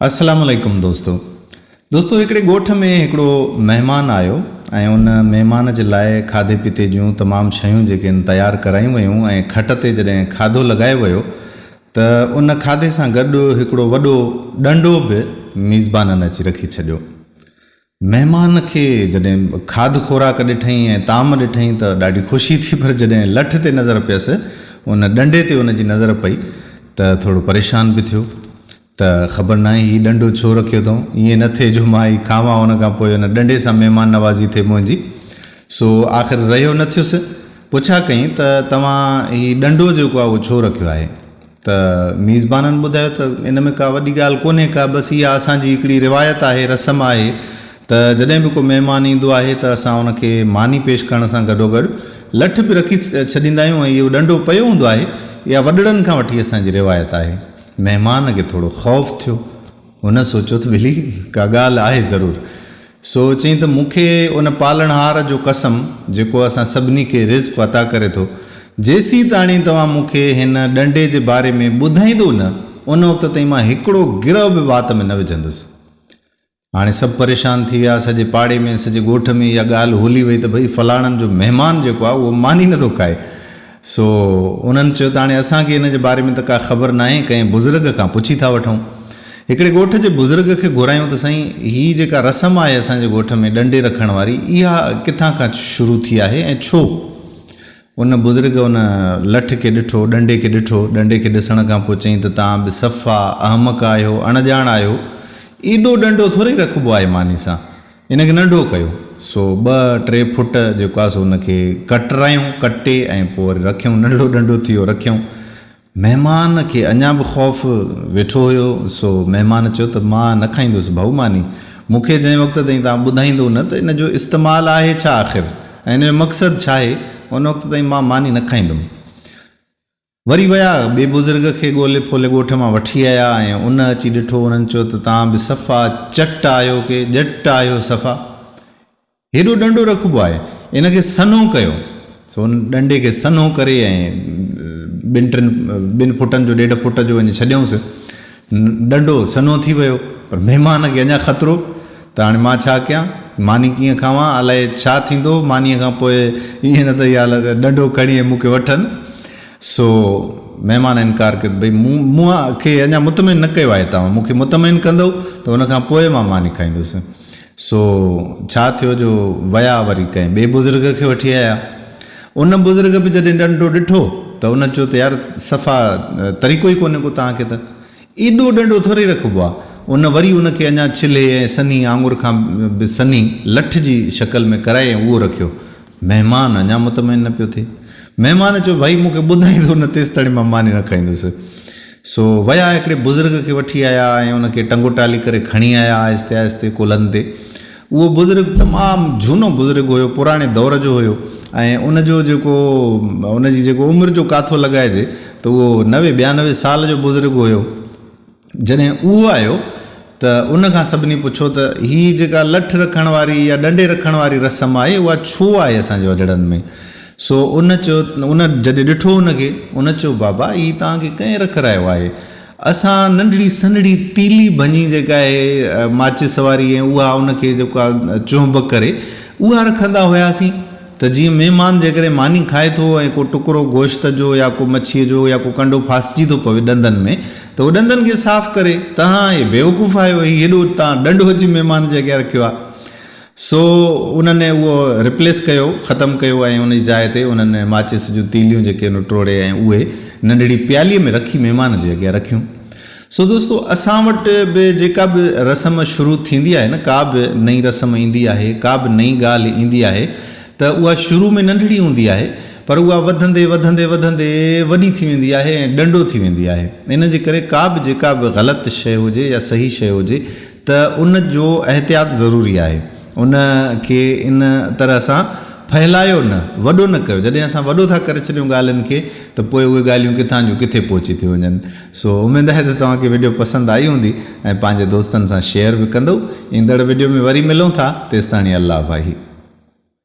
السلام عليڪم دوستو دوستو هڪڙي ڳوٺ ۾ هڪڙو مهمان آيو ۽ ان مهمان جي لاء کاڌي پيتي جون تمام شيون جيڪي آهن تيار ڪرايون ويون ۽ کٽ تي جڏهن کاڌو لڳايو ويو ته ان کاڌي سان گڏ هڪڙو وڏو ڏنڊو به ميزبانن اچي رکي ڇڏيو. مهمان کي جڏهن کاڌ خوراڪ ڏٺائين ۽ طعام ڏٺائين ته ڏاڍي خوشي ٿي پر جڏهن لٺ تي نظر پيس، ان ڏنڊي تي ان جي نظر پئي ته ٿورو پريشان به ٿيو ته خبر ناهي هي ڏنڊو ڇو رکيو اٿئون، ائين نه ٿئي جو مان هي کاوان ان کان پوء ان ڏنڊي سان مهمان نوازي ٿئي منهنجي. سو آخر رهيو نه ٿيس، پڇا ڪيائين ته توهان هي ڏنڊو جيڪو آهي اهو ڇو رکيو آهي؟ ته ميزبانن ٻڌايو ته ان ۾ ڪا وڏي ڳالهه ڪونهي ڪا بس اها اسان جي هڪڙي روايت آهي رسم آهي ته جڏهن به ڪو مهمان ايندو آهي ته اسان ان کي ماني پيش ڪرڻ سان گڏوگڏ لٺ به رکي ڇڏيندا آهيون ۽ اهو ڏنڊو پيو هوندو آهي اها وڏڙن کان وٺي اسان جي روايت آهي. مهمان کي ٿورو خوف ٿيو. هن سوچيو ته ڀلي ڪا ڳالهه آهي ضرور. سو چيائين ته مون کي ان پالڻهار جو قسم جيڪو اسان سڀني کي رزق عطا ڪري ٿو، جيسيتاڻي توهان مون کي هن ڏنڊي جي باري ۾ ٻڌائيندو نه، ان وقت تائين مان هڪڙو گرهه به وات ۾ نه وجهندس. هاڻي سڀ پريشان ٿي ويا، سڄي پاڙي ۾، سڄي ڳوٺ ۾ اها ڳالهه هلي وئي ته ڀئي فلاڻن جو مهمان جيڪو آهي اهو ماني نٿو کائي. سو انهن چيو ته هاڻي اسان کي ان جي باري ۾ ته ڪا خبر ناهي، ڪنهن بزرگ کان پڇي ٿا وٺون. هڪڙي ڳوٺ جي بزرگ کي گهرايون ته سائين هي جيڪا رسم آهي اسان جي ڳوٺ ۾ ڏنڊي رکڻ واري اها ڪٿان کان شروع ٿي آهي ۽ ڇو؟ ان بزرگ ان لٺ کي ڏٺو، ڏنڊي کي ڏٺو، ڏنڊي کي ڏسڻ کان پوء چيائين ته توهان به صفا احمق آهيو، اڻڄاڻ آهيو، ايڏو ڏنڊو ٿورئي رکبو آهي ماني سان. ان کي ننڍو ڪيو، سو ٻه ٽي فٽ جيڪو آهي سو ان کي ڪٽرايون، ڪٽي ۽ پوء وري رکيائون، ننڍڙو ڏنڊو ٿي ويو، رکيائون. مهمان کي اڃا به خوف ويٺو هيو، سو مهمان چيو ته مان نه کائيندس ڀائو ماني، مون کي جنهن وقت تائين توهان ٻڌائيندو نه ته ان جو استعمال آهي ڇا آخر ۽ ان جو مقصد ڇاهي، ان وقت تائين مان ماني نه کائيندم. وري ويا، ٻئي بزرگ کي ڳولي ڦولي ڳوٺ مان وٺي آيا ۽ ان اچي ڏٺو، انهن چيو ته توهان به صفا چٽ آهيو ڪي ڄٽ آهيو صفا. هيڏو ڏنڊو رکبو آهي، ان کي سنهو ڪيو. سو ان ڏنڊي کي سنهو ڪري ۽ ٻن ٽن ٻن فوٽن جو ڏيڍ فوٽ جو وڃي ڇڏيائونس. ڏنڊو سنهو ٿي ويو، پر مهمان کي اڃا خطرو ته هاڻي مان ڇا ڪيان، ماني ڪيئن کاوان، الائي ڇا ٿيندو، مانيء کان پوء ائين نه ته اها ڏنڊو کڻي ۽ مون کي وٺن. سو مهمان انڪار ڪيو ته ڀئي مون مون کي اڃا مطمئن نه ڪيو آهي توهان، مون کي مطمئن ڪندؤ ته ان کان پوء مان ماني کائيندس. سو ڇا ٿيو جو ويا وري ڪنهن ٻئي بزرگ کي وٺي آيا. ان بزرگ به جڏهن ڏنڊو ڏٺو ته ان چيو ته يار صفا طريقو ئي ڪونهي ڪو توهان کي ته. ايڏو ڏنڊو ٿورئي رکبو آ. ان وري ان کي اڃا ڇلهي ۽ سنهي آڱر کان به سنهي لٺ جي شڪل ۾ ڪرائي ۽ اهو رکيو. مهمان اڃا مطمئن نه پيو ٿئي. مهمان چيو ڀائي مون کي ٻڌائيندو نه تيستاڻي مان ماني نه کائيندس. سو ويا هڪڙي بزرگ کي وٺي آيا ۽ ان کي ٽنگو ٽالي ڪري کڻي آيا آهستي آهستي ڪلهن تي. اهو بزرگ تمام جهونو بزرگ هيو، پراڻي دور جو هيو ۽ ان جو جيڪو ان جي جيڪو عمر جو ڪاٿو لڳائجي ته اهو نوي 92 سال جو بزرگ هيو. جڏهن اهو آيو ته ان کان سڀني پڇيو ته هي جيڪا لٺ رکڻ واري يا ڏنڊي رکڻ واري رسم آهي اها ڇو آهي اسان جي وڏڙن ۾؟ سو ان چيو ان جڏهن ڏٺو ان کي ان چيو بابا هي توهان کي ڪنهن رکرايو آهي؟ اسان ننڍڙي سنهڙي تيلي ڀڃي جيڪا آهي ماچيس واري ۽ اها ان کي جيڪو آهي چهنب ڪري اها رکندا هياسين ته جيئن مهمان جيڪڏهن ماني کائي ٿو ۽ ڪو ٽڪرو گوشت جو يا ڪو مڇيء جو يا ڪو ڪنڊو ڦاسجي ٿو پوي ڏندن ۾ ته اهو ڏندن کي صاف ڪري. توهان اهي بيوقوف آهيو، هي هيڏو توهان ڏنڊو اچي مهمان جي اڳيان رکيو آهي. سو انهن اهو ريپليس ڪيو، ختم ڪيو ۽ ان جي جاء تي انهن ماچيس جون تيليون جيڪي ان ٽوڙي ۽ اهي ننڍڙي پياليء ۾ رکي مهمان جي اڳيان رکيون. سو دوستو اسان وٽ به جيڪا به رسم شروع ٿيندي آهي نه ڪا به نئين رسم ايندي آهي ڪا به نئين ڳالهه ايندي آهي ته اها شروع ۾ ننڍڙي هوندي آهي پر اها وڌندي وڌندي وڌندي وڏي ٿي ويندي آهي ۽ ڏنڊو ٿي ويندي آهي ان جي ڪري ڪا به جيڪا به غلط شيء هجي يا صحيح شيء هجي ته ان جو احتياط ضروري آهي. ان کي ان طرح سان ڦهلايو نه، وڏو نه ڪيو. جڏهن اسان وڏو ٿا ڪري ڇڏيون ڳالهين کي ته پوء اهي ڳالهيون ڪٿان جون ڪٿي پهچي ٿيون وڃن. سو اميد آهي ته توهان کي وڊيو پسند آئي هوندي ۽ پنهنجي دوستن سان شيئر به ڪندؤ. ايندڙ وڊيو ۾ وري ملون ٿا، تيستاڻي الله واهي.